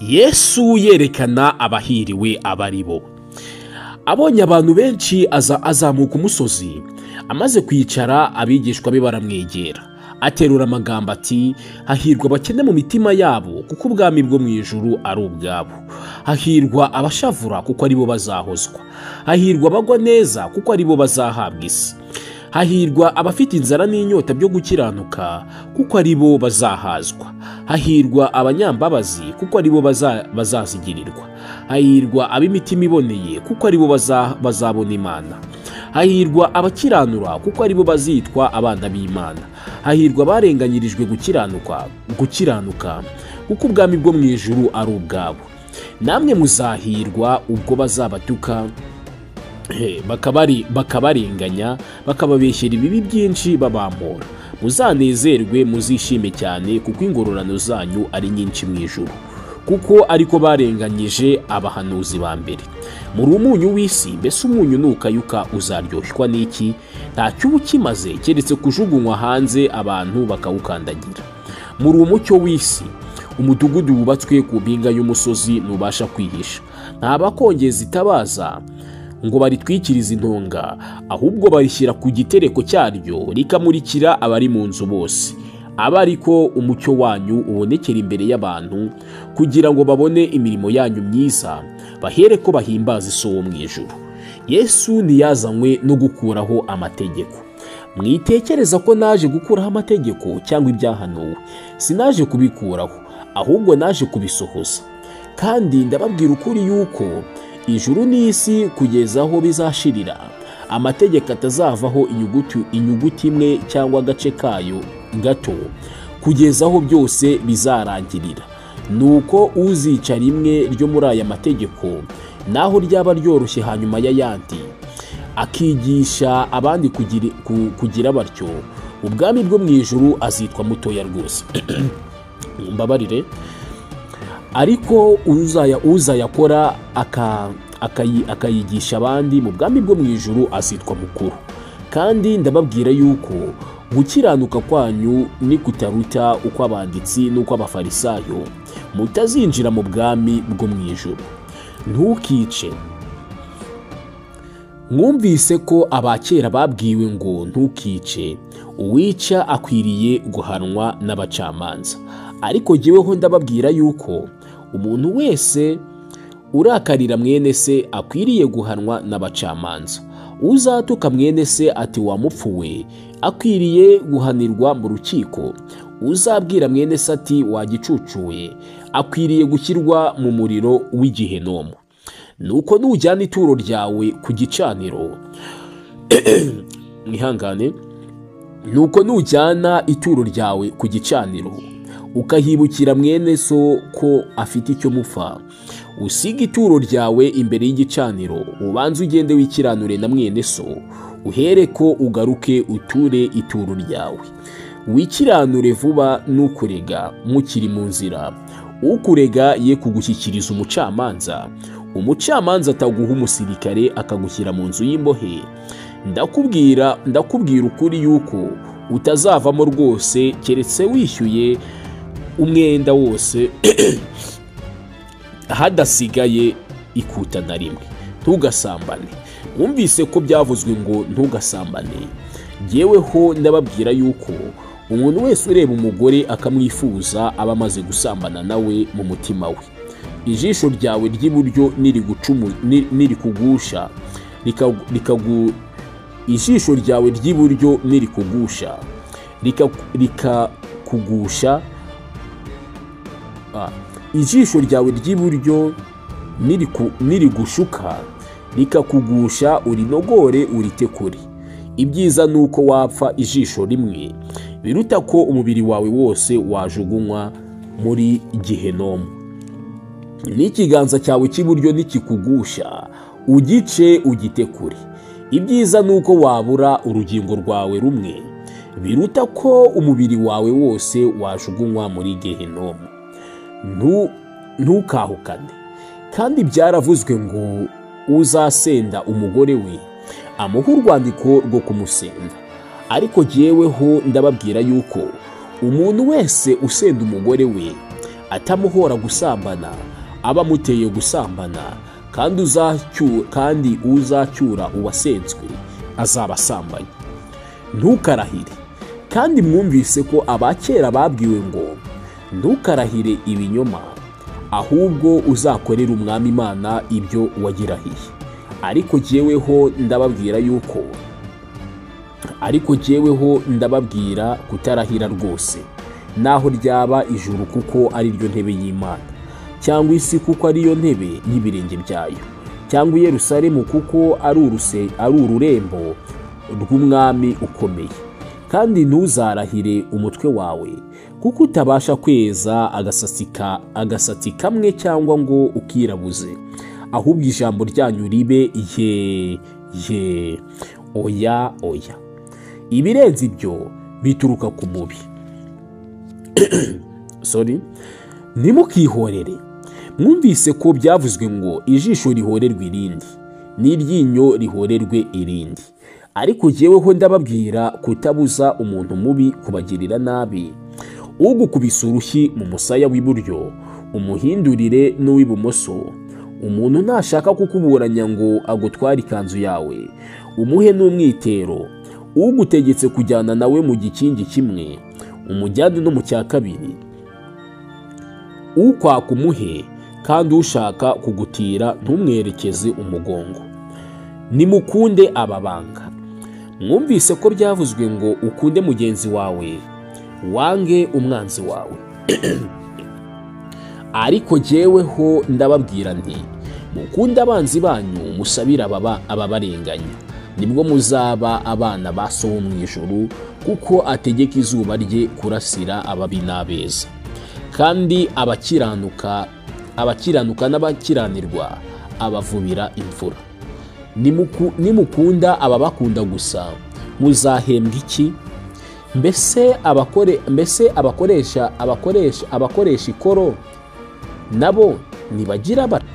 Yesu yerekana abahiriwe abari bo. Abonye abantu benshi aza azamuka umusozi, amaze kwicara abigishwa be baramwegera. Aterura amagambo ati: "Hahirwa abakene mu mitima yabo, kuko ubwami bwo mu ijuru ari ubwabo. Hahirwa abashavura, kuko aribo bazahozwa. Hahirwa abagwa neza, kuko aribo bazahabwa isi. Hahirwa abafite inzara n'inyota byo gukiranuka, kuko aribo bazahazwa. Hahirwa abanyambabazi, kuko aribo bazazigirirwa. Hahirwa ab'imitima iboneye, kuko aribo bazabona Imana. Hahirwa abakiranura, kuko aribo bazitwa abana b'Imana. Hahirwa abarenganyirijwe gukiranuka, kuko ubwami bwo mu ijuru ari ubwabo. Namwe muzahirwa ubwo bazabatuka bakabarenganya, bakababeshyera ibibi byinshi babampora. Muzanezerwe muzishime cyane, kuko ingororano zanyu ari nyinshi mu ijuru, kuko ariko barenganyije abahanuzi ba mbere. Muri umunyu w'isi, mbese umunyu nukayuka uzaryoshwa n'iki? Ntacyo uba ukimaze keretse kujugunywa hanze abantu bakawukandagira. Muri umucyo w'isi, umudugudu wubatswe ku mpinga y'umusozi ntubasha kwihisha. Nta bakongeza itabaza ngo baritwikirize intonga, ahubwo barishyira ku gitereko cyaryo, rikamurikira abari mu nzu bose. Abe ariko umucyo wanyu ubonekera imbere y'abantu, kugira ngo babone imirimo yanyu myiza, bahere ko bahimbaza Iso wo mu ijuru." Yesu ntiyazanywe no gukuraho amategeko. "Mwitekereza ko naje gukuraho amategeko cyangwa ibyahanuwe. Sinaje kubikuraho, ahubwo naje kubisohoza. Kandi ndababwira ukuri yuko ijuru n'isi kugeza aho bizashirira, amategeko atazavaho inyuguti imwe cyangwa agace kayo gato, kugeza aho byose bizarangirira. Nuko uzica rimwe ryo muri aya mategeko, naho ryaba ryoroshye hanyuma y'ayandi, akigisha abandi kugira batyo, ubwami bwo mu ijuru azitwa mutoya rwose." Mbabarire. "Ariko uzayakora akayigisha abandi, mu bwami bwo mu ijuru azitwa mukuru. Kandi ndababwira yuko gukiranuka kwanyu nikutaruta uko abanditsi n'uko abafarisayo, mutazinjira mu bwami bwo mu ijuru. Ntukice. Mwumvise ko abakera babwiwe ngo: 'Ntukice, uwica akwiriye guhanwa n'abacamanza.' Ariko jyeweho ndababwira yuko umuntu wese urakarira mwene se akwiriye guhanwa n'abacamanza. Uzatuka mwene se ati: 'Wa mupfu we,' akwiriye guhanirwa mu rukiko. Uzabwira mwene se ati: 'Wa gicucu we,' akwiriye gushyirwa mu muriro w'igihenomu. Nuko nujyana ituro ryawe ku gicaniro," mwihangane, "nuko nujyana ituro ryawe ku gicaniro, ukahibukira mwene so ko afite icyo mupfa, usiga ituro ryawe imbere y'igicaniro, ubanze ugende wikiranure na mwene so, uhere ko ugaruke uture ituro ryawe. Wikiranure vuba n'ukurega mukiri mu nzira, ukurega ye kugushyikiriza umucamanza, umucamanza ataguha umusirikare akagushyira mu nzu y'imbohe. Ndakubwira ukuri yuko utazavamo rwose keretse wishyuye umwenda wose hadasigaye ikuta na rimwe. Ntugasambane. Mwumvise ko byavuzwe ngo: 'Ntugasambane.' Jyeweho ndababwira yuko umuntu wese ureba umugore akamwifuza aba amaze gusambana nawe mu mutima we. Ijisho ryawe ry'iburyo nirikugusha rikagu ijisho ryawe ry'iburyo nirikugusha rikakugusha ijisho ryawe ry'iburyo nirigushuka rikakugusha, urinogore urite kure. Ibyiza ni uko wapfa ijisho rimwe, biruta ko umubiri wawe wose wajugunywa muri gehenomu. N'ikiganza cyawe cy'iburyo nikikugusha, ugice ugite kure. Ibyiza ni uko wabura urugingo rwawe rumwe, biruta ko umubiri wawe wose wajugunywa muri gehenomu. Ntukahukane. Kandi byaravuzwe ngo: 'Uzasenda umugore we amuhe urwandiko rwo kumusenda.' Ariko jyeweho ndababwira yuko umuntu wese usenda umugore we atamuhora gusambana aba amuteye gusambana, kandi uzacyura uwasenzwe azaba asambanye. Ntukarahire. Kandi mwumvise ko abakera babwiwe ngo ntukarahire ibinyoma, ahubwo uzakorera Umwami Imana ibyo wagirahiye. Ariko jyeweho ndababwira kutarahira rwose, naho ryaba ijuru kuko ari ryo ntebe y'Imana, cyangwa isi kuko ari yo ntebe y'ibirenge byayo, cyangwa Yerusalemu kuko ari ururembo rw'umwami ukomeye. Kandi ntuzarahire umutwe wawe, kuko utabasha kweza agasatsi kamwe cyangwa ngo ukirabuze, ahubwo ijambo ryanyu ribe ye ye, oya oya. Ibirenze ibyo bituruka ku mubi. Sorry. Ntimukihorere. Mwumvise ko byavuzwe ngo ijisho rihorerwe irindi, n'iryinyo rihorerwe irindi. Ariko jyeweho ndababwira kutabuza umuntu mubi kubagirira nabi. Ugukubise urushyi mu musaya w'iburyo, umuhindurire n'uw'ibumoso. Umuntu ntashaka kukuburanya ngo agutware ikanzu yawe, umuhe n'umwitero. Ugutegetse kujyana nawe mu gikingi kimwe, umujyane no mu cya kabiri. Ukwaka umuhe, kandi ushaka kugutira ntumwerekeze umugongo. Nimukunde ababanga. Mwumvise ko byavuzwe ngo ukunde mugenzi wawe, wange umwanzi wawe. Ariko jyeweho ndababwira nti mukunde abanzi banyu, musabire ababarenganya, nibwo muzaba abana ba So wo mu ijuru, kuko ategeka izuba rye kurasira ababi n'abeza, kandi abakiranuka n'abakiranirwa abavubira imvura. Nimukunda ababakunda gusa, muzahembwa iki? Mbese abakoresha ikoro nabo ntibagira bati?